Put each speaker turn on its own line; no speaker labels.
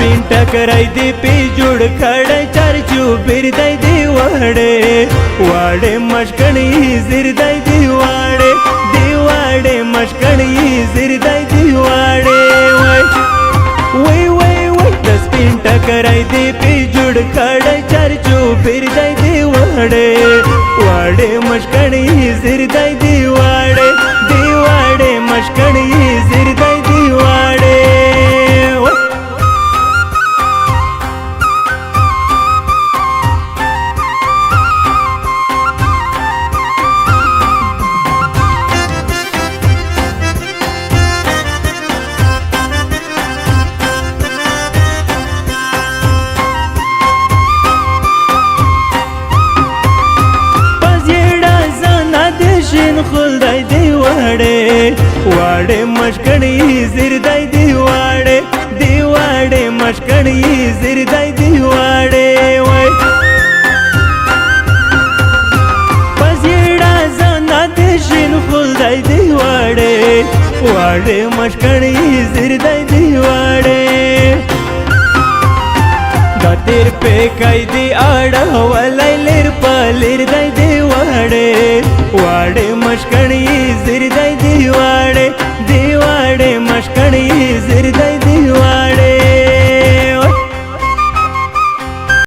سپین ټکرای دی پی جوړ کړی چرچو پیر دی دی واړې واړې مشکڼې زیر دی دی واړې دی واړې مشکڼې زیر دی دی واړې وای وای وای وای د سپین ټکرای دی پی جوړ کړی چرچو پیر دی دی واړې واړې مشکڼې زیر دی دی واړې دی واړې مشکڼې زیر دی دی واړې. شین خل دی دی واړې واړې مشکڼې زیر دی دی واړې دی واړې مشکڼې زیر دی دی واړې وای پزیړه زنا د شین خل دی دی واړې واړې مشکڼې زیر دی دی واړې دا تیر په کای دی اړه ولای لیر په لیر دی.